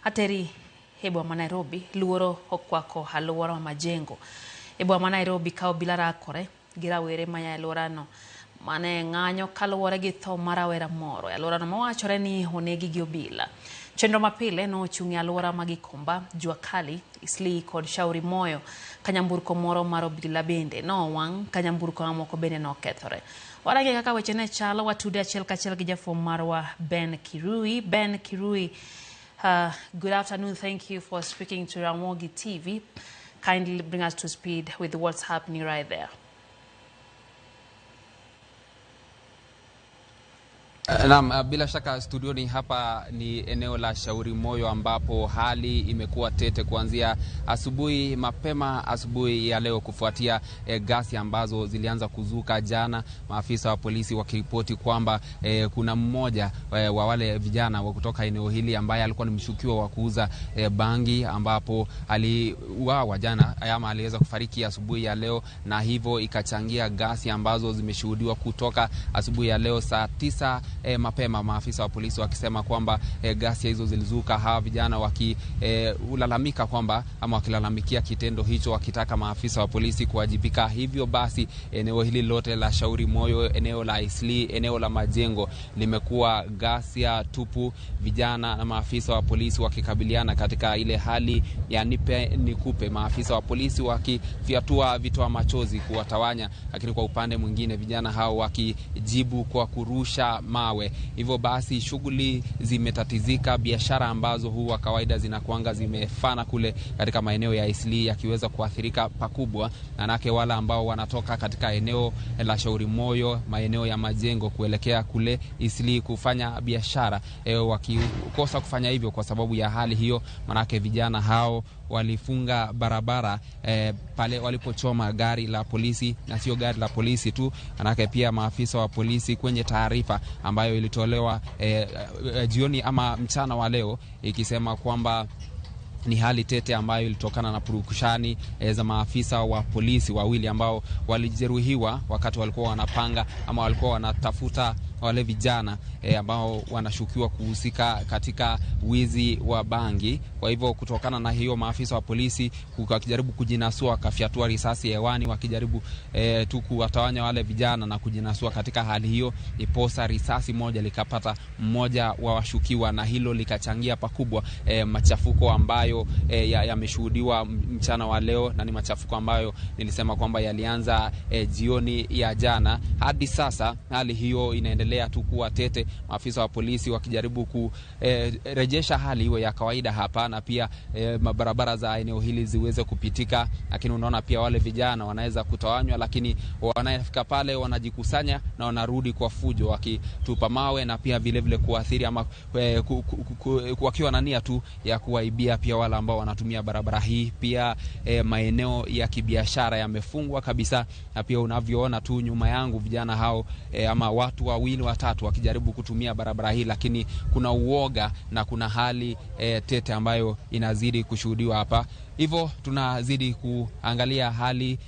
Ateri e boma ma Nairobi luoro okwako alwora ma Majengo. E boma ma Nairobi ka obila rakore gi rawere maya e alworano mane ng'anyo kaluwore gi tho mar rawera moro e alworano mawachore ni onegi gi obila. Chenro mapile nochung' e alwora ma Gikomba, Jua Kali, Eastleigh kod Shauri Moyo ka nyamburko moro mar obila bende nowang' ka nyamburko mamoko bende nokethore. Warange kaka weche ne chalo, watude achiel kachiel gi jafwambo marwa Ben Kirui. Ben Kirui, good afternoon. Thank you for speaking to Ramogi TV. Kindly bring us to speed with what's happening right there. Naam, bila shaka studioni hapa ni eneo la Shauri Moyo ambapo hali imekuwa tete kuanzia asubuhi mapema asubuhi ya leo kufuatia ghasia ambazo zilianza kuzuka jana, maafisa wa polisi wakiripoti kwamba kuna mmoja wa wale vijana wa kutoka eneo hili ambaye alikuwa ni mshukiwa wa kuuza bangi ambapo aliuawa jana ama aliweza kufariki asubuhi ya leo, na hivyo ikachangia ghasia ambazo zimeshuhudiwa kutoka asubuhi ya leo saa 9 mapema, maafisa wa polisi wakisema kwamba ghasia hizo zilizuka, hawa vijana wakilalamika kwamba ama wakilalamikia kitendo hicho, wakitaka maafisa wa polisi kuwajibika. Hivyo basi eneo hili lote la Shauri Moyo, eneo la Eastleigh, eneo la Majengo limekuwa ghasia tupu, vijana na maafisa wa polisi wakikabiliana katika ile hali ya nipe nikupe, maafisa wa polisi wakifyatua vitoa machozi kuwatawanya, lakini kwa upande mwingine vijana hao wakijibu kwa kurusha mawe. Hivyo basi shughuli zimetatizika, biashara ambazo huwa kawaida zinakuanga zimefana kule katika maeneo ya Eastleigh yakiweza kuathirika pakubwa, manake wale ambao wanatoka katika eneo la Shauri Moyo, maeneo ya Majengo kuelekea kule Eastleigh kufanya biashara wakikosa kufanya hivyo kwa sababu ya hali hiyo, manake vijana hao walifunga barabara pale walipochoma gari la polisi, na sio gari la polisi tu, manake pia maafisa wa polisi kwenye taarifa ambayo ilitolewa jioni ama mchana wa leo ikisema kwamba ni hali tete ambayo ilitokana na purukushani za maafisa wa polisi wawili ambao walijeruhiwa wakati walikuwa wanapanga ama walikuwa wanatafuta wale vijana ambao wanashukiwa kuhusika katika wizi wa bangi. Kwa hivyo kutokana na hiyo, maafisa wa polisi wakijaribu kujinasua wakafyatua risasi hewani, wakijaribu tu kuwatawanya wale vijana na kujinasua katika hali hiyo, iposa risasi moja likapata mmoja wa washukiwa, na hilo likachangia pakubwa machafuko ambayo yameshuhudiwa mchana wa leo, na ni machafuko ambayo nilisema kwamba yalianza jioni ya jana. Hadi sasa hali hiyo inaendelea tu kuwa tete, maafisa wa polisi wakijaribu kurejesha hali iwe ya kawaida hapa, na pia barabara za eneo hili ziweze kupitika. Lakini unaona pia wale vijana wanaweza kutawanywa, lakini wanafika pale wanajikusanya na wanarudi kwa fujo, wakitupa mawe na pia vile vile kuathiri ama wakiwa na nia tu ya kuwaibia pia wale ambao wanatumia barabara hii. Pia maeneo ya kibiashara yamefungwa kabisa, na pia unavyoona tu nyuma yangu vijana hao ama watu wawili watatu wakijaribu kutumia barabara hii, lakini kuna uoga na kuna hali tete ambayo inazidi kushuhudiwa hapa. Hivyo tunazidi kuangalia hali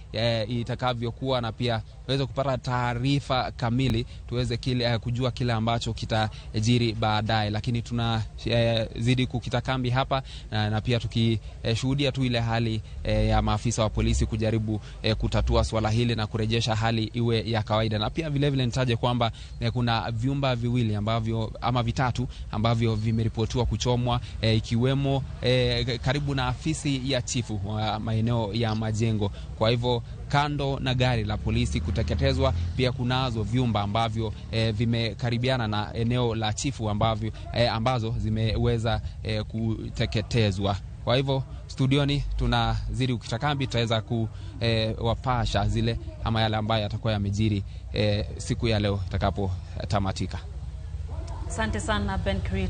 itakavyokuwa, na pia tuweze kupata taarifa kamili, tuweze kujua kile ambacho kitajiri baadaye. Lakini tunazidi kukita kambi hapa na pia tukishuhudia tu ile hali ya maafisa wa polisi kujaribu kutatua swala hili na kurejesha hali iwe ya kawaida. Na pia vile vile nitaje kwamba kuna vyumba viwili ambavyo ama vitatu ambavyo vimeripotiwa kuchomwa, ikiwemo karibu na afisi ya chifu wa maeneo ya Majengo. Kwa hivyo kando na gari la polisi kuteketezwa, pia kunazo vyumba ambavyo vimekaribiana na eneo la chifu ambavyo ambazo zimeweza kuteketezwa. Kwa hivyo studioni tunazidi kukita kambi, tutaweza kuwapasha zile ama yale ambayo yatakuwa yamejiri siku ya leo itakapotamatika. Asante sana Ben Kirui.